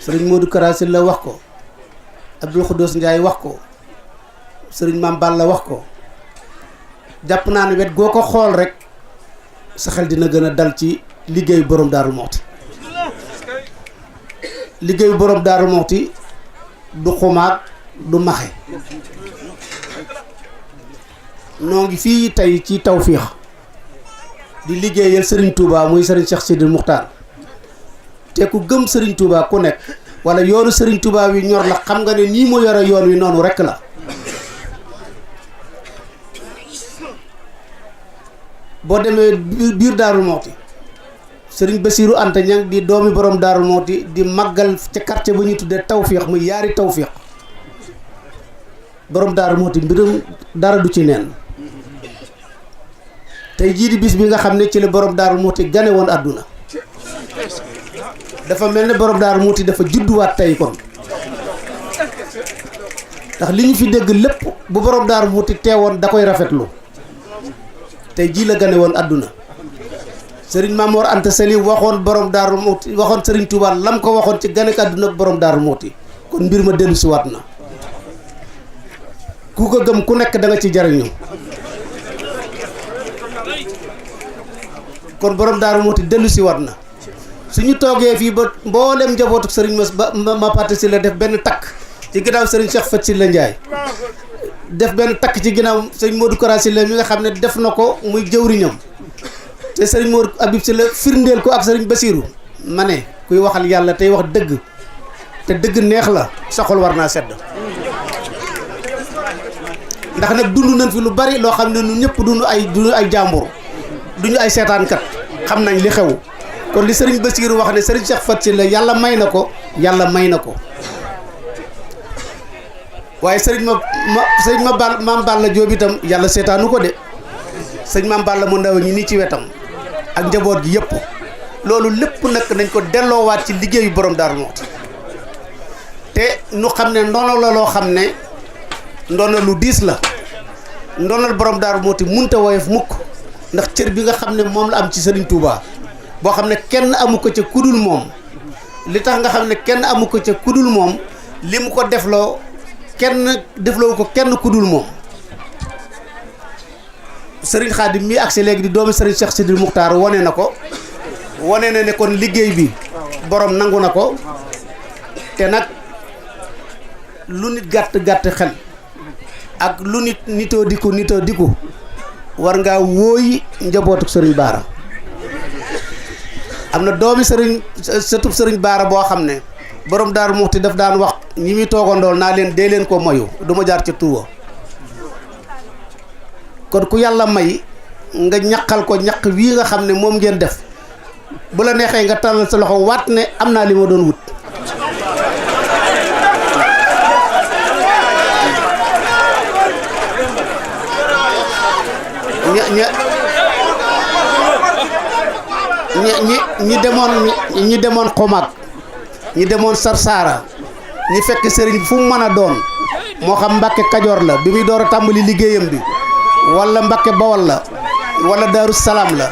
sëriñ Modou Karasil la wax ko Abdou Khoudous Ndiaye wax ko sëriñ Mame Balla wax ko jàpp naa ne wet goo ko xool rek sa xel dina gën a dal ci liggéeyu borom Daaru Muxti liggéeyu borom Daaru Muxti du xumaag du maxe noo ngi fii tey ci Tawfekh di liggéeyal Serigne Touba muy Serigne Cheikh Sidil Muxtaar te ku gëm Serigne Touba ku nekk wala yoonu Serigne Touba wi ñor la xam nga ne nii mu yore yoon wi noonu rekk la boo demee biir Daaru Muxti Serigne Bassirou Anta Niang di doomi borom Daaru Muxti di màggal ca quartier bu ñuy tuddee Tawfekh muy yaari Tawfekh borom Daaru Muxti mbirum dara du ci neen tey jii di bis bi nga xam ne ci la borom Daaru Muxti gane woon àdduna dafa mel ne borom Daaru Muxti dafa judduwaat tey kon ndax li ñu fi dégg lépp bu borom Daaru Muxti teewoon da koy rafetlu tey jii la gane woon àdduna Serigne Mamor Anta Sali waxoon borom Daaru Muxti waxoon Serigne Touba lam ko waxoon ci gane ak àdduna ak borom Daaru Muxti kon mbir ma dellu si waat na ku ko gëm ku nekk da nga ci jariñu kon borom Daaru Muxti dellu si waat na suñu toogee fii ba mboolem njabootu Serigne ma parti si la def benn takk ci ginnaaw Serigne Cheikh Fat Sylla Ndiaye def benn takk ci ginnaaw Serigne Modou Kara Sylla mi nga xam ne def na ko muy jëwriñam te Serigne Modou Habib Sylla firndeel ko ak Serigne Bassirou ma ne kuy waxal yàlla tey wax dëgg te dëgg neex la sa xol war naa sedd ndax nag dund nañ fi lu bari loo xam ne ñun ñëpp duñu ay jàmbur duñu ay seetaankat xam nañ li xew kon li Serigne Bassirou wax ne Serigne Cheikh Fat Sylla yàlla may na ko waaye Serigne Mame Balla Diop itam yàlla seetaanu ko de sëñ Mame Balla mu ndaw ñi nii ci wetam ak njaboot gi yëpp loolu lépp nag nañ ko delloowaat ci liggéeyu borom Daaru Muxti te nu xam ne ndono la loo xam ne ndono lu diis la ndonal borom Daaru Muxti munta woyof mukk ndax cër bi nga xam ne moom la am ci Serigne Touba boo xam ne kenn amu ko ca kudul moom li tax nga xam ne kenn amu ko ca kudul moom li mu ko defloo ko kenn kudul moom Serigne Khadim mi agsi léegi di doomi Serigne Cheikh Sidil Muxtaar wane na ko wane na ne kon liggéey bi borom nangu na ko te nag lu nit gàtt xel ak lu nitoo diku war ngaa wóoyi njabootu Serigne Baara am na doomi sëtub Serigne Baara boo xam ne borom Daaru Muxti daf daan wax ñi muy toogandool naa leen dee leen ko moyu du ma jaar ca tuwa kon ku yàlla may nga ñaqal ko ñaq wii nga xam ne moom ngeen def bu la neexee nga tàllal sa loxo waat ne am naa li ma doon wut ñi demoon xomaag ñi demoon Sarsara ñi fekk sëriñ fu mu mën a doon moo xam Mbàkke Kajoor la bi muy door a tàmbali liggéeyam bi wala Mbàkke Bawol la wala Daaru Salaam la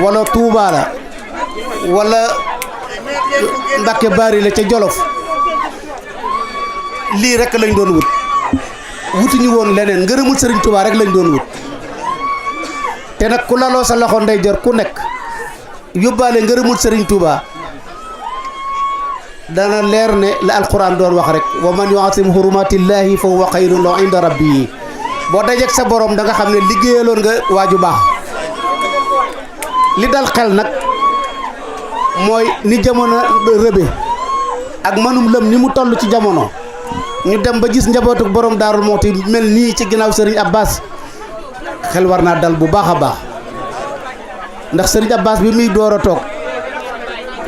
wala Tuubaa la wala Mbàkke Bari la ca Jolof lii rek lañ doon wut wutuñu woon leneen ngërëmul Serigne Touba rek lañ doon wut te nag ku laloo sa loxo ndeyjoor ku nekk yóbbaale ngërëmul Serigne Touba dana leer ne la alquran doon wax rek wa man yu'azzim hurumatillahi fa huwa xayrun lahu inda rabbihi boo dajeek sa borom da nga xam ne liggéeyaloon nga waaju baax li dal xel nag mooy ni jamono rëbe ak manum lëm ni mu toll ci jamono ñu dem ba gis njabootu borom Daaru Muxti mel nii ci ginnaaw Serigne Abbas xel war naa dal bu baax a baax ndax Serigne Abbas bi muy door a toog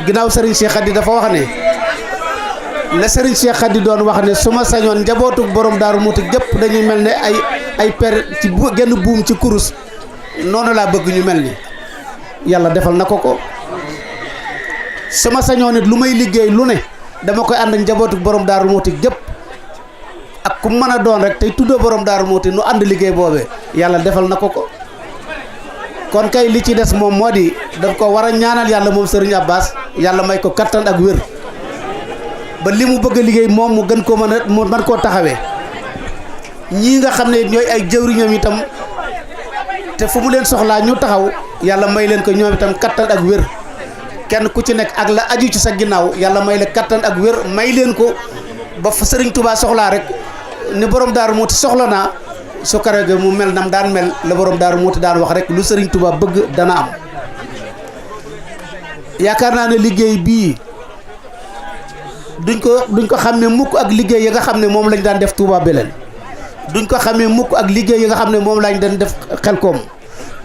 ginnaaw Serigne Cheikh Khady dafa wax ne la Serigne Cheikh Khady doon wax ne su ma sañoon njabootu borom Daaru Muxti gépp dañuy mel ne ay per ci genn buum ci kurus noonu laa bëgg ñu mel ni yàlla defal na ko su ma sañoon it lu may liggéey lu ne dama koy ànd ak njabootu borom Daaru Muxti gépp ak ku mën a doon rek tey tuddoo borom Daaru Muxti nu ànd liggéey boobee yàlla defal na ko kon kay li ci des moom moo di daf ko war a ñaanal yàlla moom Serigne Abbas yàlla may ko kattan ak wér ba li mu bëgg a liggéey moom mu gën koo mën koo taxawee ñii nga xam ne ñooy ay jëwriñam itam te fu mu leen soxlaa ñu taxaw yàlla may leen ko ñoom itam kattan ak wér kenn ku ci nekk ak la aju ci sa ginnaaw yàlla may la kattan ak wér may leen ko ba fa Serigne Touba soxlaa rek ni borom Daaru Muxti soxla naa su kare ga mu mel nam daan mel la borom Daaru Muxti daan wax rek lu Serigne Touba bëgg dana am yaakaar naa ne liggéey bii duñ ko xàmmee mukk ak liggéey yi nga xam ne moom lañ daan def Touba Belel duñ ko xamee mukk ak liggéey yi nga xam ne moom lañ daan def Xelkom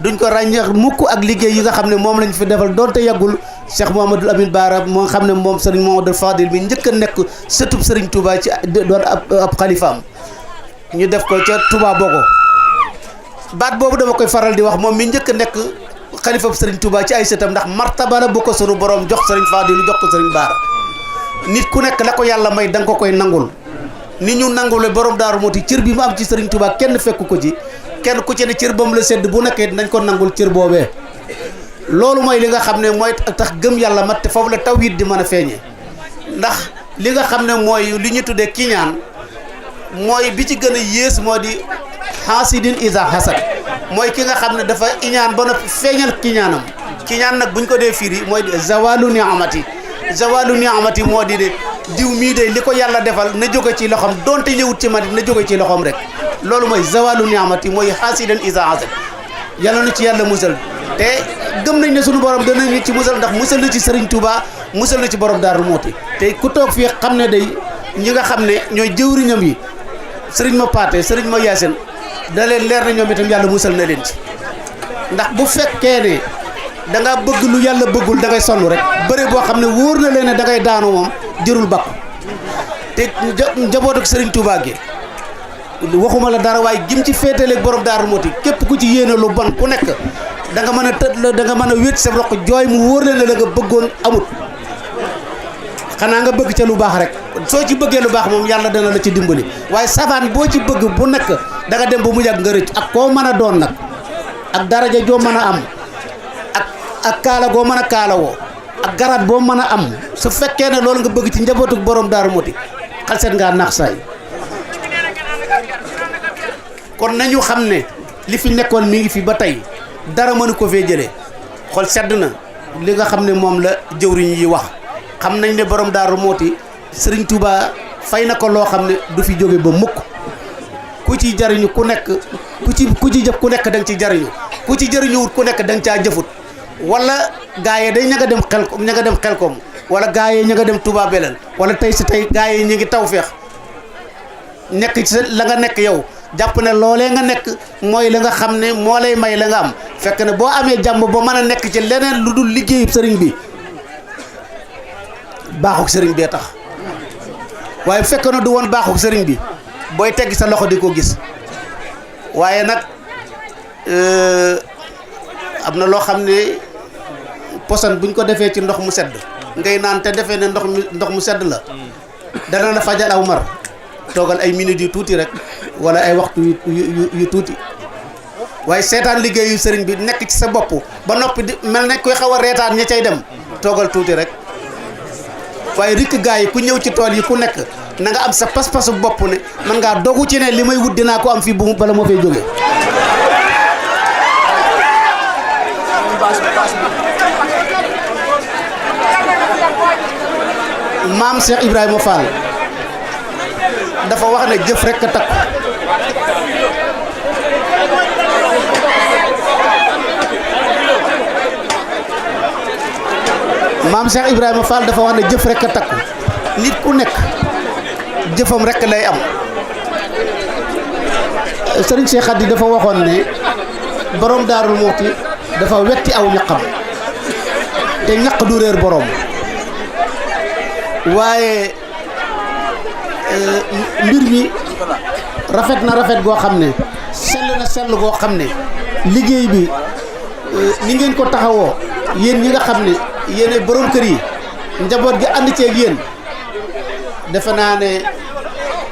duñ ko ràññeex mukk ak liggéey yi nga xam ne moom lañ fi defal doonte yàggul Cheikh Mouhamadoul Amine Bara moo nga xam ne moom Serigne Mouhamadoul Fadil bi njëkk a nekk sëtub Serigne Touba ci doon ab xalifaam ñu def ko ca Touba Bogo baat boobu dama koy faral di wax moom mi njëkk a nekk xalifab Serigne Touba ci ay sëtam ndax martaba la bu ko sunu borom jox Serigne Fadil jox ko Serigne Bara nit ku nekk la ko yàlla may da nga ko koy nangul ni ñu nangule borom Daaru Muxti cër bi mu am ci Serigne Touba kenn fekku ko ci kenn ku ci ne cër ba mu la sedd bu nekkee nañ ko nangul cër boobee loolu mooy li nga xam ne mooy tax gëm yàlla mat te foofu la tawhid di mën a feeñee ndax li nga xam ne mooy li ñu tuddee kiñaan mooy bi ci gën a yées moo di xaasidin isa hasad mooy ki nga xam ne dafa iñaan ba noppi feeñal kiñaanam kiñaan nag buñ ko dee firi mooy zawalu ni'amati moo di de diw mii de li ko yàlla defal na jóge ci loxoom donte ñëwut ci man na jóge ci loxoom rek loolu mooy zawalu ni'amati mooy xaasidin isa hasad yàlla na ci yàlla musal te gëm nañ ne sunu borom danañu ci musal ndax musal na ci Serigne Touba musal na ci borom Daaru Muxti te ku toog fii xam ne day ñi nga xam ne ñooy jëwriñam yi Serigne ma Paate Serigne ma Yaasin da leen leer na ñoom itam yàlla musal na leen ci ndax bu fekkee ne da nga bëgg lu yàlla bëggul da ngay sonn rek bëre boo xam ne wóor na leen ne da ngay daanu moom jërul bakku te njabootu Serigne Touba gi waxuma la dara waaye gim ci féetaleeg borom Daaru Muxti képp ku ci yéene lu bon ku nekk da nga mën a tëdd da nga mën a wét sa roq jooy mu wóor leen ne la nga bëggoon amut xanaa nga bëgg ca lu baax rek soo ci bëggee lu baax moom yàlla dana la ci dimbali waaye safaan boo ci bëgg bu nekk da nga dem ba mu yàgg nga rëcc ak koo mën a doon nag ak daraja joo mën a am ak kaala goo mën a kaalawoo ak garaat boo mën a am su fekkee ne loolu nga bëgg ci njabootu borom Daaru Muxti xal seet ngaa naax saay kon nañu xam ne li fi nekkoon mi ngi fi ba tey dara mënu ko fee jëlee xol sedd na li nga xam ne moom la jëwriñ yi wax xam nañ ne borom Daaru Muxti Serigne Touba fay na ko loo xam ne du fi jóge ba mukk ku ci jariñu ku nekk ku ci jëf ku nekk da nga ci jariñu ku ci jariñuwut ku nekk da nga caa jëfut wala gaa yi day ña nga dem Xelkom wala gaa yi ña nga dem Touba Belel wala tey si tey gaa yi ñu ngi Tawfeex nekk ci la nga nekk yow jàpp ne loolee nga nekk mooy la nga xam ne moo lay may la nga am fekk ne boo amee jàmm ba mën a nekk ci leneen lu dul liggéeyu sëriñ bi baaxuk sëriñ bee tax waaye fekk na du woon baaxuk sëriñ bi booy tegg sa loxo di ko gis waaye nag am na loo xam ne poson buñ ko defee ci ndox mu sedd ngay naan te defee ne ndox mu sedd la dana la fajal aw mar toogal ay minutes yu tuuti rek wala ay waxtu yu tuuti waaye seetaan liggéeyu sëriñ bi nekk ci sa bopp ba noppi di mel ne koy xaw a reetaan ña cay dem toogal tuuti rek waaye rikk gaa yi ku ñëw ci tool yi ku nekk na nga am sa pas-pasu bopp ne man ngaa dogu ci ne li may wut dinaa ko am fii bu bala moo fay jógee maam Cheikh Ibrahima Fall dafa wax ne jëf rek a takk maam Cheikh Ibrahima Fall dafa wax ne jëf rek a takk nit ku nekk jëfam rek lay am Serigne Cheikh Khady dafa waxoon ne borom Daaru Muxti dafa wetti aw ñaqam te ñaq du réer borom waaye mbir mi rafet na rafet goo xam ne sell na sell goo xam ne liggéey bi ni ngeen ko taxawoo yéen ñi nga xam ne yéen borom kër yi njaboot gi ànd ceeg yéen defe naa ne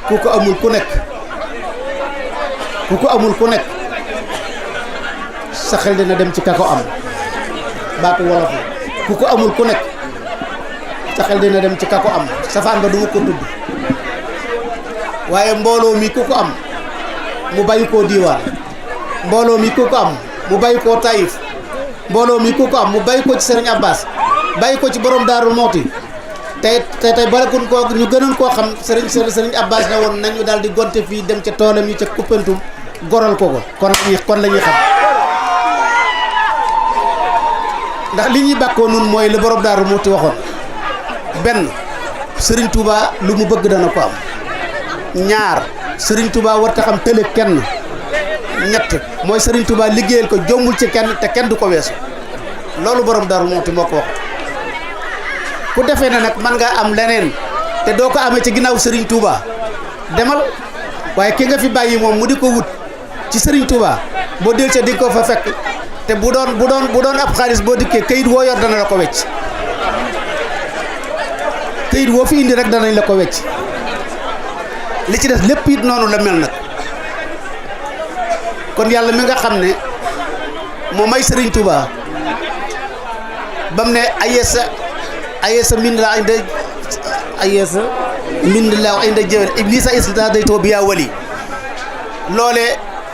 ku ko amul ku nekk sa xel dina dem ci ka ko am baatu wolof ku ko amul ku nekk sa xel dina dem ci ka ko am safaan ba du ma ko tudd waaye mbooloo mi ku ko am mu bàyyi koo diiwaan mbooloo mi ku ko am mu bàyyi koo Taïf mbooloo mi ku ko am mu bàyyi ko ci Serigne Abbas bàyyi ko ci borom Daaru Mooti tey balakun koo ñu gënoon koo xam Serigne Abbas na woon nañu daal di gonte fii dem ca toolam yi ca Kuppentum goral ko kon la ñuy xam ndax li ñuy bàkkoo nun mooy la borom Daaru Mooti waxoon benn Serigne Touba lu mu bëgg dana ko am ñaar Serigne Touba war ta xam tële kenn ñett mooy Serigne Touba liggéeyal ko jombul ci kenn te kenn du ko weesu loolu borom Daaru Mooti moo ko wax ku defee ne nag man ngaa am leneen te doo ko amee ci ginnaaw Serigne Touba demal waaye ki nga fi bàyyi moom mu di ko wut ci Serigne Touba boo del ca di ko fa fekk te bu doon ab xaalis boo dikkee kayit woo yor dana la ko wecc kayit woo fi indi rek danañ la ko wecc li ci des lépp it noonu la mel nag kon yàlla mi nga xam ne moo may Serigne Touba bam ne ayesa min la inda ayesa min la inda jëwel iblisa isla day too bi yaa wali loole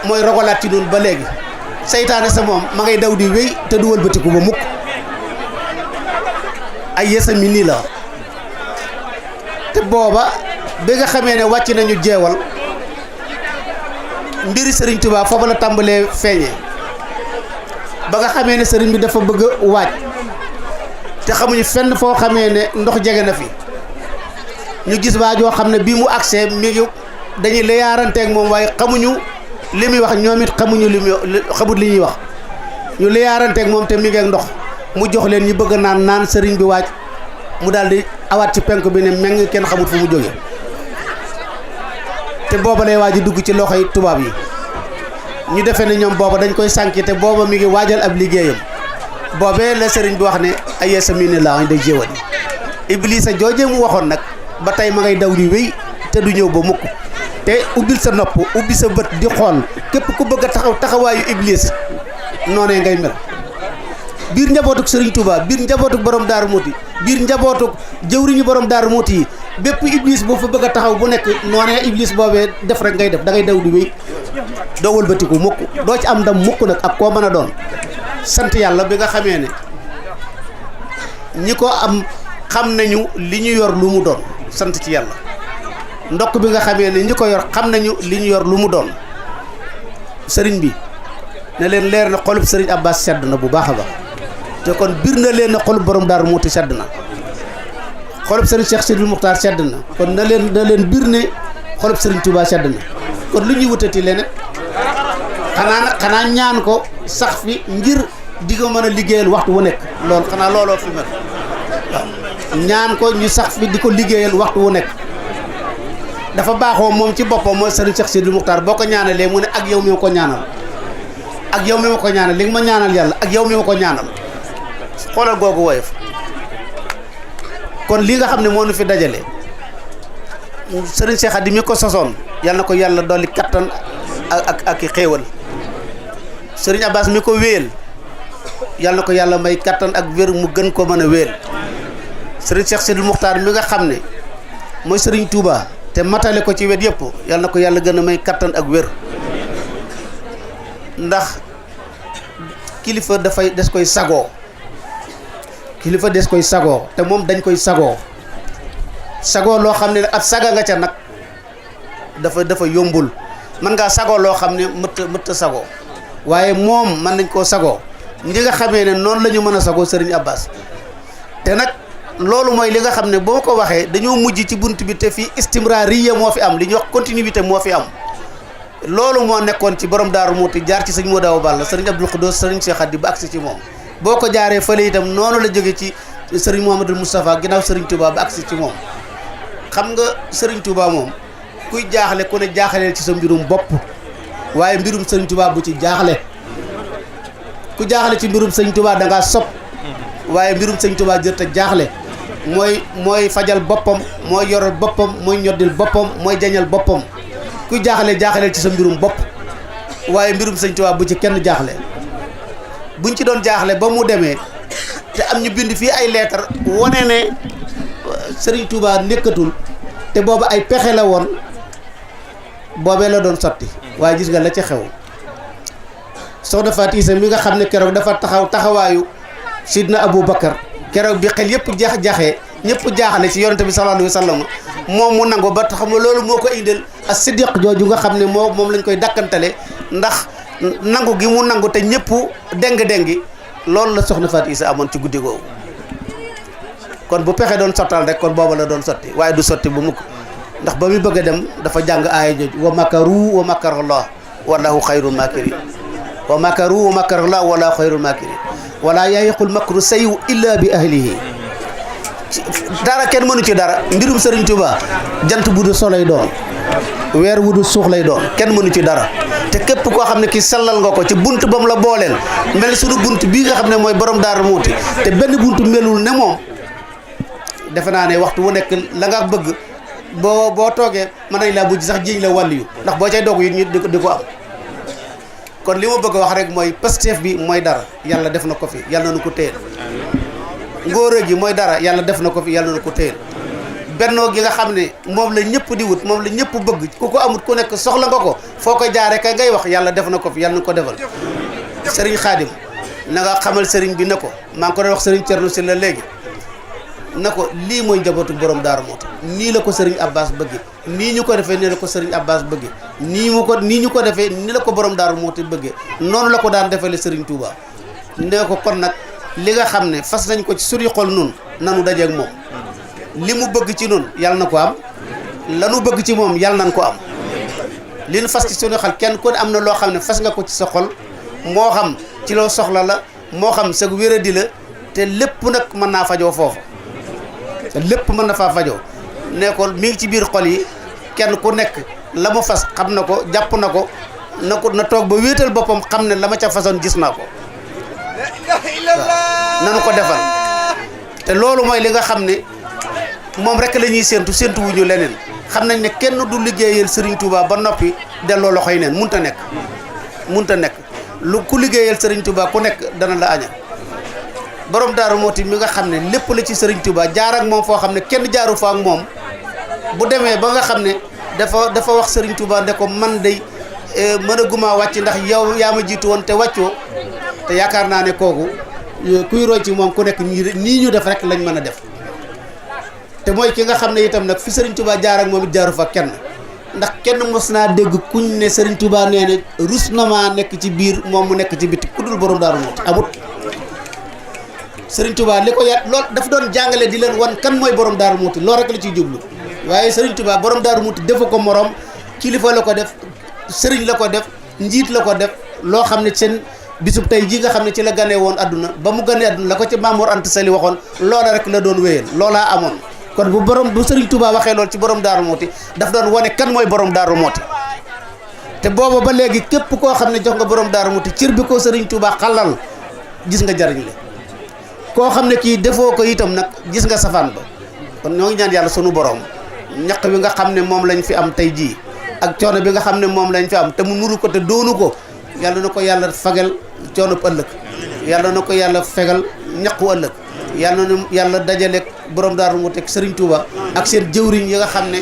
mooy rogalaat ci noonu ba léegi seytaane sa moom ma ngay daw di wéy te du wëlbatiku ba mukk ayesa min nii la te booba bi nga xamee ne wàcc nañu jeewal mbiri Serigne Touba foofu la tàmbalee feeñee ba nga xamee ne Serigne bi dafa bëgg a waaj te xamuñu fenn foo xamee ne ndox jege na fi ñu gis waajoo xam ne bii mu agsee mi ngi dañuy liyaaranteeg moom waaye xamuñu li muy wax ñoom it xamut li ñuy wax ñu liyaaranteeg moom te mi ngi ak ndox mu jox leen ñu bëgg naan Serigne bi waaj mu daal di awaat ci penk bi ne meng kenn xamut fu mu jóge te booba lay waaj dugg ci loxoy tubaab yi ñu defee ne ñoom booba dañ koy sànki te booba mi ngi waajal ab liggéeyam boobee la Serigne bi wax ne ayesa mi ni laa day jéewal Iblisa joojee mu waxoon nag ba tey ma ngay daw di wéy te du ñëw ba mukk te ubbil sa nopp ubbi sa bët di xool képp ku bëgg a taxawaayu Iblis noonee ngay mel biir njabootuk Serigne Touba biir njabootuk borom Daaru Mooti biir njabootuk jëwriñu borom Daaru Mooti yi bépp Iblis boo fa bëgg a taxaw bu nekk noonee Iblis boobee def rek ngay def da ngay daw di wéy doo wëlbatiku mukk doo ci am ndam mukk nag ak koo mën a doon sant yàlla bi nga xamee ne ñi ko am xam nañu li ñu yor lu mu doon sant ci yàlla ndokk bi nga xamee ne ñi ko yor xam nañu li ñu yor lu mu doon sëriñ bi ne leen leer na xolub Serigne Abbas sedd na bu baax a baax te kon bir na leen na xolub borom Daaru Mooti sedd na xolub Serigne Cheikh Sidil Muxtaar sedd na kon na leen bir ne xolub Serigne Touba sedd na kon lu ñuy wutati leneen xanaa ñaan ko sax fi ngir di ko mën a liggéeyal waxtu wu nekk loolu xanaa looloo fi mel waaw ñaan ko ñu sax fi di ko liggéeyal waxtu wu nekk dafa baaxoo moom ci boppam mooy Serigne Cheikh Sidil Muxtaar boo ko ñaanalee mu ne ak yow mi ma ko ñaanal ak yow mi ma ko ñaanal li nga ma ñaanal yàlla ak yow mi ma ko ñaanal xoolal googu woyof kon li nga xam ne moo nu fi dajale Serigne Cheikh Khady mi ko sosoon yal na ko yàlla dolli kattan ak xéewal Serigne Abbas mi ko wéyal yal na ko yàlla may kattan ak wér mu gën ko mën a wéyal Serigne Cheikh Sidil Muxtaar mi nga xam ne mooy Serigne Touba te matale ko ci wet yëpp yal na ko yàlla gën a may kattan ak wér ndax kilifa dafay des koy sagoo kilifa des koy sagoo te moom dañ koy sagoo loo xam ne ab saga nga ca nag dafa yombul mën ngaa sagoo loo xam ne mëtt sagoo waaye moom mën nañ koo sagoo ñi nga xamee ne noonu la ñu mën a sagoo Serigne Abbas te nag loolu mooy li nga xam ne boo ko waxee dañoo mujj ci bunt bi te fii istimraariya moo fi am li ñuy wax continuité moo fi am loolu moo nekkoon ci borom Daaru Mooti jaar ci sëñ Modou Balla Serigne Abdou Khoudoss Serigne Cheikh Khady ba agsi ci moom boo ko jaaree fële itam noonu la jóge ci Serigne Mouhamadou Moustapha ginnaaw Serigne Touba ba agsi ci moom xam nga Serigne Touba moom kuy jaaxle ku ne jaaxleel ci sa mbirum bopp waaye mbirum Serigne Touba bu ci jaaxle ku jaaxle ci mbirum Serigne Touba da ngaa sopp waaye mbirum Serigne Touba jër te jaaxle mooy fajal boppam mooy yoral boppam mooy ñoddil boppam mooy jañal boppam kuy jaaxleel ci sa mbirum bopp waaye mbirum Serigne Touba bu ci kenn jaaxle buñ ci doon jaaxle ba mu demee te am ñu bind fii ay lettre wane ne Serigne Touba nekkatul te booba ay pexe la woon boobee la doon sotti waaye gis nga la ca xew soxna Fatou Issa mi nga xam ne keroog dafa taxawaayu Sidna Abou Bakar keroog bi xel yëpp jaxee ñëpp jaaxale ci yonente bi sallallahu alayhi wa sallam moom mu nangu ba tax loolu moo ko indil as siddiq jooju nga xam ne moom lañ koy dakkantale ndax nangu gi mu nangu te ñëpp déng-déngi loolu la soxna Fatou Issa amoon ci guddi googu kon bu pexe doon sottal rek kon booba la doon sotti waaye du sotti bu mukk ndax ba muy bëgg a dem dafa jàng aaya jooju wa makaru wa makarallah wallahu xayrul makirin wa makaru wa makarallah wallahu xayrul makirin wala yahiqul makru sayyi'u illa bi ahlihi dara kenn mënu ci dara mbirum Serigne Touba jant bu du soley doon weer wu du suux lay doon kenn mënu ci dara te képp koo xam ne kii sellal nga ko ci bunt ba mu la booleel mel sunu bunt bii nga xam ne mooy borom Daaru Muhti te benn bunt melul ne moom defe naa ne waxtu wu nekk la nga bëgg boo toogee mën nañ laa bujj sax jiñ la wàll yu ndax boo cay doog yi ñu di ko am kon li ma bëgg a wax rek mooy Pastef bi mooy dara yàlla def na ko fi yàlla na nu ko téyel ngóora gi mooy dara yàlla def na ko fi yàlla na ko téyel bennoo gi nga xam ne moom la ñëpp di wut moom la ñëpp bëgg ku ko amut ku nekk soxla nga ko foo ko jaare kay ngay wax yàlla def na ko fi yàlla na ko defal Serigne Khadim na nga xamal Serigne bi ne ko maa ngi ko doon wax Serigne Thierno Sylla léegi na ko lii mooy njabootu borom Daaru Muhti nii la ko Serigne Abbas bëgge nii ñu ko defee nii la ko Serigne Abbas bëgge nii ñu ko defee nii la ko borom Daaru Muhti bëgge noonu la ko daan defale Serigne Touba ne ko kon nag li nga xam ne fas nañ ko ci suñu xol nun nanu dajeek moom li mu bëgg ci nun yàlla na ko am lanu bëgg ci moom yàlla nañ ko am li nu fas ci suñu xel kenn ku ne am na loo xam ne fas nga ko ci sa xol moo xam ci loo soxla la moo xam sa wéradi la te lépp nag mën naa fajoo foofu te lépp mën na faa fajoo ne ko mi ngi ci biir xol yi kenn ku nekk la mu fas xam na ko jàpp na ko na toog ba wéetal boppam xam ne la ma ca façon gis naa ko waaw nanu ko defal te loolu mooy li nga xam ne moom rek la ñuy séentu wuñu leneen xam nañ ne kenn du liggéeyal Serigne Touba ba noppi delloo loxoy neen munta nekk lu ku liggéeyal Serigne Touba ku nekk dana la añal borom Daaru Muhti mi nga xam ne lépp la ci Serigne Touba jaar ak moom foo xam ne kenn jaaru fa ak moom bu demee ba nga xam ne dafa wax Serigne Touba ne ko man day mën a guma wàcc ndax yow yaa ma jiitu woon te wàccoo te yaakaar naa ne kooku kuy roy ci moom ku nekk nii ñu def rek lañ mën a def te mooy ki nga xam ne itam nag fi Serigne Touba jaar ak moom it jaaru fa kenn ndax kenn mos naa dégg kuñ ne Serigne Touba nee na rus na maa nekk ci biir moom mu nekk ci biti ku dul borom Daaru Muhti amut Serigne Touba li ko yat lool daf doon jàngale di leen wan kan mooy borom Daaru Muhti loolu rek la ciy jublu waaye Serigne Touba borom Daaru Muhti defu ko morom kilifa la ko def Serigne la ko def njiit la ko def loo xam ne seen bisub tey ji nga xam ne ci la ganee woon adduna ba mu ganee adduna la ko ci Mamour Anta Sali waxoon loola rek la doon wéyal loolaa amoon kon bu Serigne Touba waxee loolu ci borom Daaru Muhti daf doon wane kan mooy borom Daaru Muhti te booba ba léegi képp koo xam ne jox nga borom Daaru Muhti cër bi ko Serigne Touba xalal gis nga jariñ la koo xam ne kii defoo ko itam nag gis nga safaan ba kon ñoo ngi ñaan yàlla sunu borom ñaq bi nga xam ne moom lañ fi am tey jii ak coono bi nga xam ne moom lañ fi am te mu nuru ko te doonu ko yàlla na ko yàlla fagal coono ëllëg yàlla na ko yàlla fegal ñaqu ëllëg yàlla dajaleeg borom Daaru Muhti ak Serigne Touba ak seen jëwriñ yi nga xam ne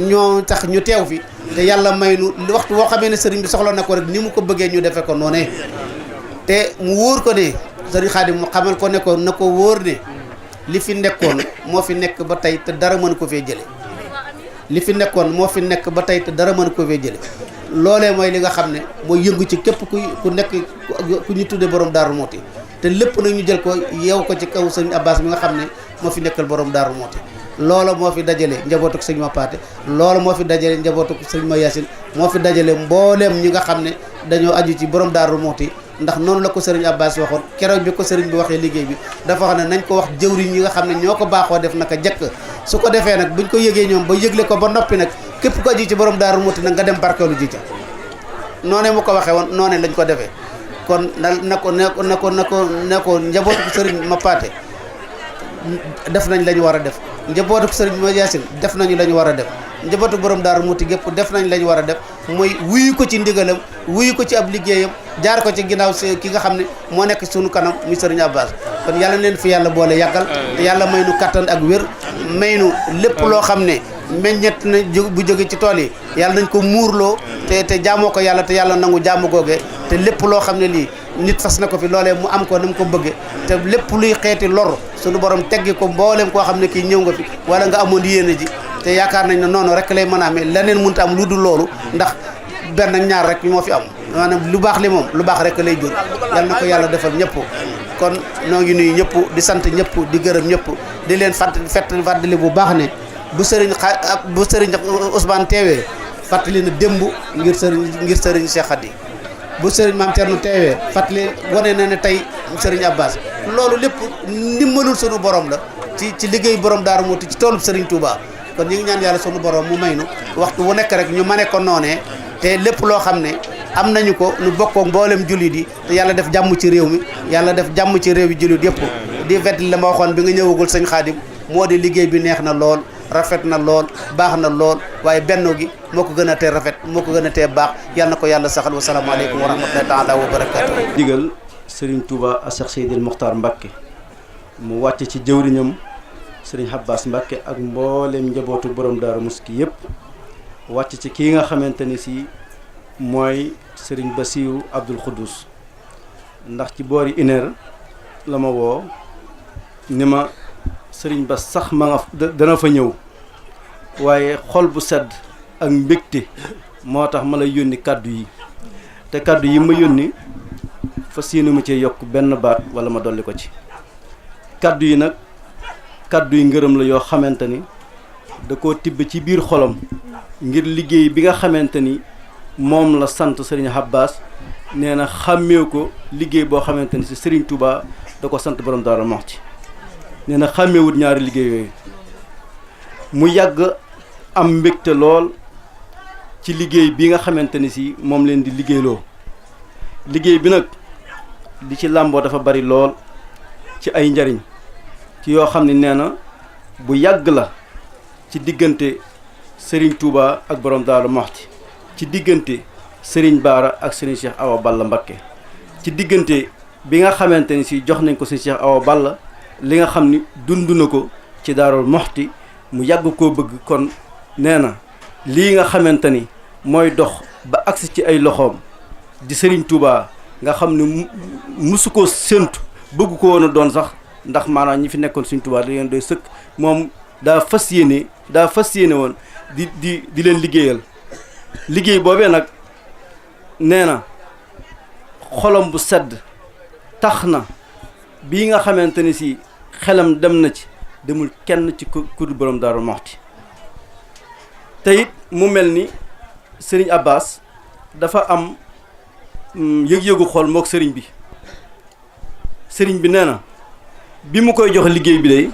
ñoo tax ñu teew fi te yàlla may nu waxtu boo xamee ne Serigne bi soxla na ko rek ni mu ko bëggee ñu defee ko noonee te mu wóor ko ne Serigne Khadim mu xamal ko ne ko na ko wóor ne li fi nekkoon moo fi nekk ba tey te dara mën ko fee jële li fi nekkoon moo fi nekk ba tey te dara mën ko fee jële loolee mooy li nga xam ne mooy yëngu ci képp ku nekk ku ñu tuddee borom Daaru Muhti te lépp nag ñu jël ko yeew ko ci kaw sëñ Abbas mi nga xam ne moo fi nekkal borom Daaru Muhti loola moo fi dajale njabootuk sëñ Ma Paate loola moo fi dajale njabootuk sëñ Ma Yaasin moo fi dajale mbooleem ñi nga xam ne dañoo aju ci borom Daaru Muhti ndax noonu la ko sëriñ Abbas waxoon keroog bi ko sëriñ bi waxee liggéey bi dafa wax ne nañ ko wax jëwriñ yi nga xam ne ñoo ko baaxoo def naka jëkk su ko defee nag buñ ko yëgee ñoom ba yëgle ko ba noppi nag képp ko aju ci borom Daaru Muhti nag nga dem barkeelu ji ca noonee mu ko waxee woon noonee lañ ko defee kon na ko njabootu ko sëriñ Ma Paate def nañ la ñu war a def njabootu ko sëriñ Ma Yaasin def nañu la ñu war a def njabootu borom Daaru Muxti gépp def nañ lañ war a def mooy wuyu ko ci ndigalam wuyu ko ci ab liggéeyam jaar ko ci ginnaaw ki nga xam ne moo nekk sunu kanam muy Serigne Abbas kon yàlla leen fi yàlla boole yàggal te yàlla may nu kattan ak wér may nu lépp loo xam ne meññet na bu jóge ci tool yi yàlla nañ ko muurloo te jaamoo ko yàlla te yàlla nangu jaamu googee te lépp loo xam ne lii nit fas na ko fi loolee mu am ko na mu ko bëgge te lépp luy xeeti lor sunu borom teggi ko mboolem koo xam ne kii ñëw nga fi wala nga amoon yéene ji te yaakaar nañ ne noonu rek lay mën a amee leneen mënut a am lu dul loolu ndax benn ak ñaar rek moo fi am maanaam lu baax li moom lu baax rek lay jur yal na ko yàlla defal ñëpp kon noo ngi nuyu ñëpp di sant ñëpp di gërëm ñëpp di leen fàttali bu baax ne bu sëriñ Ousmane teewee fàttali na démb ngir sëriñ Cheikh Khady bu sëriñ Maam Thierno teewee fàttali wane na ne tey sëriñ Abbas loolu lépp ndimbalul sunu borom la ci liggéey borom Daaru Muxti ci toolub sëriñ Touba kon ñu ngi ñaan yàlla sunu borom mu may nu waxtu wu nekk rek ñu mane ko noonee te lépp loo xam ne am nañu ko nu bokkoo mboolem jullit yi te yàlla def jàmm ci réew mi yàlla def jàmm ci réew yi jullit yëpp di vet la ma waxoon bi nga ñëwagul sëñ Xaadim moo di liggéey bi neex na lool rafet na lool baax na lool waaye benno gi moo ko gën a tee rafet moo ko gën a tee baax yal na ko yàlla saxal wa salaamaaleykum wa rahmatullahi taala wa barakaatu. digal Serigne Touba a Cheikh Seydil Mokhtar Mbacké mu wàcce ci jëwriñam Serigne Abbas Mbacké ak mboolem njabootu borom Daaru Muxti yëpp wàcc ci kii nga xamante ni si mooy Serigne Bassirou Abdoul Khoudous ndax ci boori une heure la ma woo ni ma Serigne Bass sax ma nga dana fa ñëw waaye xol bu sedd ak mbégte moo tax ma lay yónni kàddu yi te kàddu yi ma yónni fas yéene ma cee yokk benn baat wala ma dolli ko ci kàddu yi nag kàddu yi ngërëm la yoo xamante ni da koo tibb ci biir xolam ngir liggéey bi nga xamante ni moom la sant Serigne Abbas nee na xàmmee ko liggéey boo xamante ni si Serigne Touba da ko sant borom Daaru Muxti nee na xàmmeewut ñaari liggéey yooyu mu yàgg am mbégte lool ci liggéey bi nga xamante ni si moom leen di liggéeyloo liggéey bi nag li ci làmboo dafa bari lool ci ay njariñ ci yoo xam ne nee na bu yàgg la ci diggante Serigne Touba ak borom Daaru Muxti ci diggante Serigne Baara ak Serigne Cheikh Awa Balla Mbacké ci diggante bi nga xamante ni si jox nañ ko Serigne Cheikh Awa Balla li nga xam ni dund na ko ci Daaru Muxti mu yàgg koo bëgg kon nee na lii nga xamante ni mooy dox ba agsi ci ay loxoom di Serigne Touba nga xam ne musu ko séntu bëgg ko woon a doon sax ndax maanaam ñi fi nekkoon Serigne Touba da leen doy sëkk moom daa fas yéene woon di leen liggéeyal liggéey boobee nag nee na xolom bu sedd tax na bii nga xamante ni si xelam dem na ci demul kenn ci kudu borom Daaru Muxti te it mu mel ni Serigne Abbas dafa am yëg-yëgu xol mook sëriñ bi nee na bi mu koy jox liggéey bi day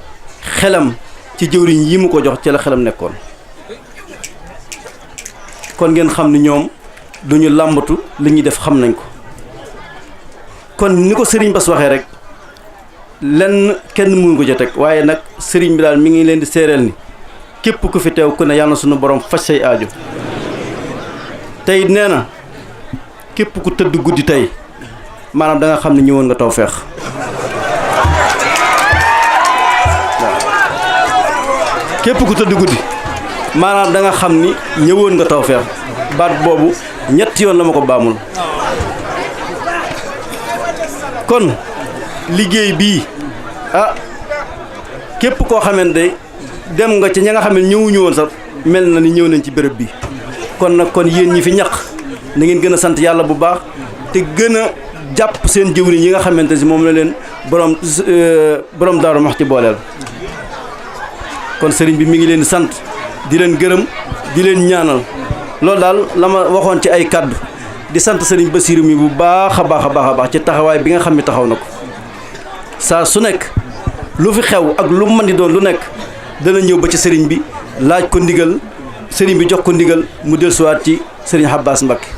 xelam ci jëwriñ yi mu ko jox ci la xelam nekkoon kon ngeen xam ni ñoom duñu làmbatu li ñuy def xam nañ ko kon ni ko Serigne Bass waxee rek lenn kenn mënu ko ca teg waaye nag Serigne bi daal mi ngi leen di séeréel ni képp ku fi teew ku ne yàlla na sunu borom faj say aajo tey nee na képp ku tëdd guddi tey maanaam da nga xam ne ñëwoon nga taw feex képp ku tëdd guddi maanaam da nga xam ni ñëwoon nga taw feex baat boobu ñetti yoon la ma ko baamul kon liggéey bii képp koo xamante dem nga ci ña nga xam ne ñëwuñu woon sax mel na ni ñëw nañ ci béréb bi kon nag kon yéen ñi fi ñaq na ngeen gën a sant yàlla bu baax te gën a jàpp seen jëwriñ yi nga xamante si moom la leen borom Daaru Muxti booleel kon sëriñ bi mi ngi leen di sant di leen gërëm di leen ñaanal loolu daal la ma waxoon ci ay kàddu di sant sëriñ Bassirou mi bu baax a baax ci taxawaay bi nga xam ne taxaw na ko saa su nekk lu fi xew ak lu mën di doon lu nekk dana ñëw ba ci sëriñ bi laaj ko ndigal sëriñ bi jox ko ndigal mu dellusiwaat ci sëriñ Abbas Mbacké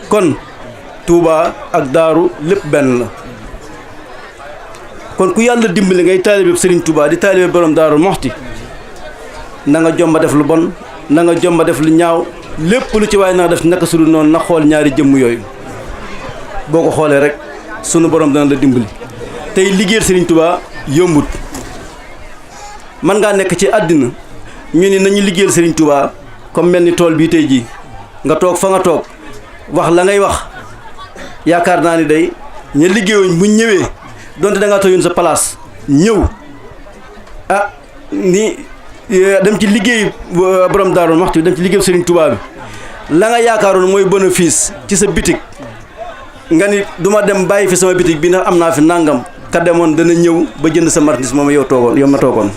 kon Touba ak Daaru lépp benn la kon ku yàlla dimbali ngay taalibe sëriñ Touba di taalibe borom Daaru Muxti na nga jomba def lu bon na nga jomba def lu ñaaw lépp lu ci waaye na def naka su dul noonu na xool ñaari jëmm yooyu boo ko xoolee rek sunu borom dana la dimbali tey liggéeyal Serigne Touba yombut man ngaa nekk ci àddina ñu ni nañu liggéeyal Serigne Touba comme mel ni tool bii tey jii nga toog fa nga toog wax la ngay wax yaakaar naa ni day ña liggéeyuñ buñ ñëwee donte da ngaa tooyoon sa place ñëw ah ni dem ci liggéey borom Daaru Muxti dem ci liggéey Serigne Touba bi la nga yaakaaroon mooy bénéfice ci sa bitig nga ni duma dem bàyyi fi sama bitig bi ndax am naa fi nangam ka demoon dana ñëw ba jënd sa marchandise moom yow ma toogoon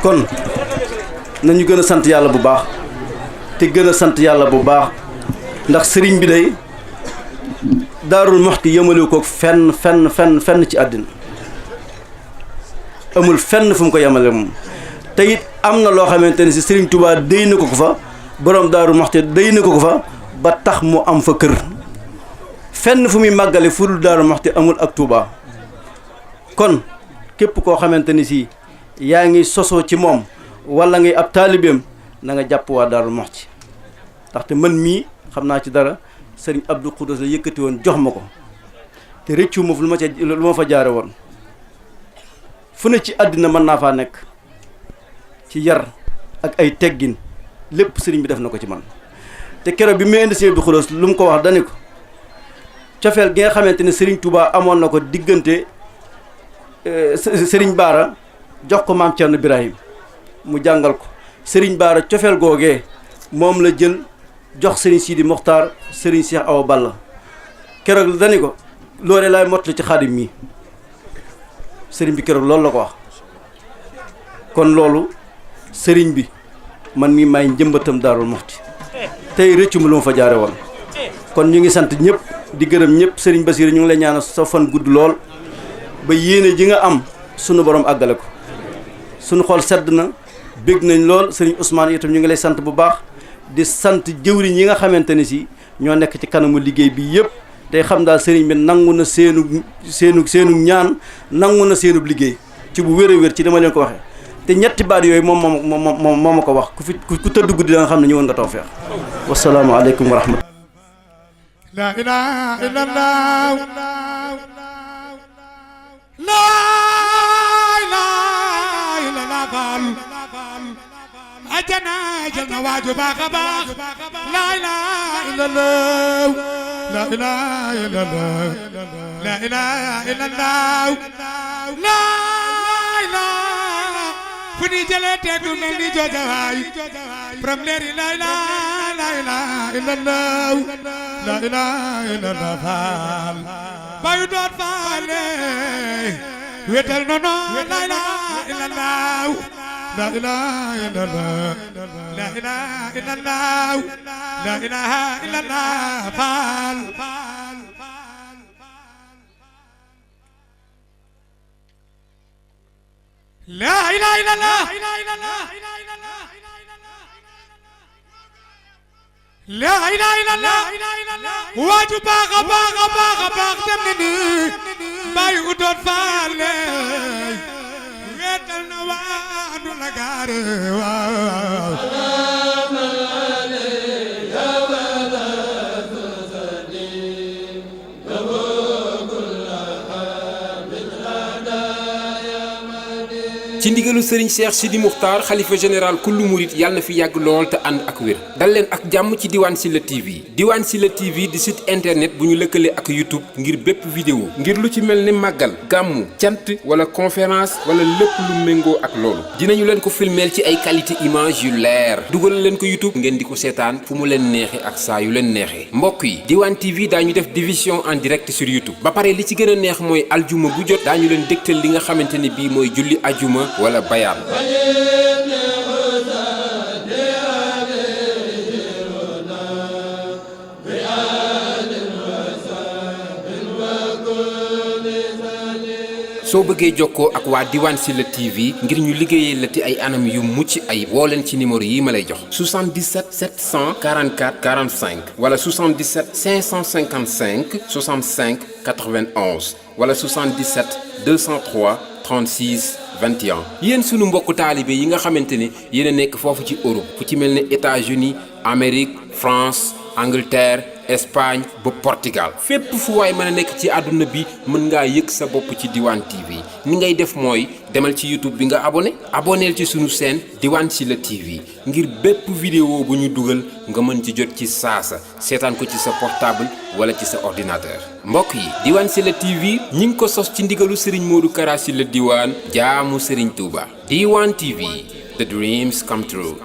kon nañu gën a sant yàlla bu baax te gën a sant yàlla bu baax ndax sëriñ bi day Daarul Muxti yëmale ko fenn ci àddina amul fenn fu mu ko yemale moom te it am na loo xamante ne si Serigne Touba déy na ko fa borom Daaru Muxti déy na ko fa ba tax mu am fa kër fenn fu muy màggale fu dul Daaru Muxti amul ak Touba kon képp koo xamante ni si yaa ngi sosoo ci moom wala ngay ab taalibeem na nga jàpp waa Daaru Muxti ndaxte man mii xam naa ci dara Serigne Abdou Khoudous la yëkkati woon jox ma ko te rëccu ma lu ma fa jaare woon fu ne ci àddina mën naa faa nekk ci yar ak ay teggin lépp sëriñ bi def na ko ci man te keroog bi muy indi Serigne Abdou Khoudous lu mu ko wax dani ko cofeel gi nga xamante ne Serigne Touba amoon na ko diggante Serigne Baara jox ko maam Thierno Birahim mu jàngal ko Serigne Baara cofeel googee moom la jël jox Serigne Sidi Mokhtar Serigne Cheikh Awa Balla keroog dani ko loolee laay mottali ci xaadim mi Serigne bi keroog loolu la ko wax kon loolu Serigne bi man mii maay njëmbatam Daarul Muxti tey rëccu ma lu ma fa jaare woon kon ñu ngi sant ñëpp di gërëm ñëpp Serigne Bassirou ñu ngi lay ñaanal sa fan gudd lool ba yéene ji nga am sunu borom àggale ko sunu xol sedd na bég nañ lool Serigne Ousmane itam ñu ngi lay sant bu baax di sant jëwriñ yi nga xamante ne si ñoo nekk ci kanamu liggéey bi yëpp tey xam daal Serigne bi nangu na seenu ñaan nangu na seenub liggéey ci bu wér a wér ci dama leen ko waxee te ñetti baat yooyu moom ma ko wax ku tëdd guddi da nga xam ne ñëwoon nga tawfeex wasalaamu aleykum wa rahmatulah. La ilaha illallah la ilaha illallah ajana jana waaju baax a baax la ilaha illallah la ilaha illallah la ilaha illallah la ilaha fu ni jëlee teegu mel ni jooja waay from leeri la ilaha illallah la ilaha illallah faal bayu doot faale wetal nono la ilaha illallah la ilaha illallah la ilaha illallah la ilaha illallah faal la ilaha illallah la ilaha illallah waaju baax a baax a baax a baax dem na ni bàyyi utoon faale wetal na waadu la gaare waaw ci ndigalu Serigne Cheikh Sidi Mokhtar xalifa général kullu murit yàlla na fi yàgg lool te ànd ak wér dal leen ak jàmm ci Diwane Sylla TV Diwane Sylla TV di site internet bu ñu lëkkale ak YouTube ngir bépp vidéo ngir lu ci mel ni màggal gàmmu cant wala conférence wala lépp lu méngoo ak loolu dinañu leen ko filmeel ci ay qualité image yu leer dugal leen ko YouTube ngeen di ko seetaan fu mu leen neexe ak saa yu leen neexee mbokk yi Diwane TV daañu def division en direct sur YouTube ba pare li ci gën a neex mooy aljuma bu jot daañu leen dégtal li nga xamante ni bii mooy julli ajuma wala bayaan soo bëggee jokkoo ak waa Diwane Sylla TV ngir ñu liggéeyee la ci ay anam yu mucc ay woo leen ci numéro yi ma lay jox 77 744 45 wala 77 555 65 91 wala 77 203 36 21 yéen sunu mbokku taalibe yi nga xamante ne yéen a nekk foofu ci Europe fu ci mel ne États-Unis Amérique France Angleterre Espagne ba Portugal fépp fu waay mën a nekk ci àdduna bi mën ngaa yëg sa bopp ci Diwane TV ni ngay def mooy demal ci YouTube bi nga aboneel ci sunu chaîne Diwane Sylla TV ngir bépp vidéo bu ñu dugal nga mën ci jot ci saasa seetaan ko ci sa portable wala ci sa ordinateur mbokk yi Diwane Sylla TV ñi ngi ko sos ci ndigalu Serigne Modou Kara Sylla Diwane jaamu Serigne Touba Diwane TV the dreams come true.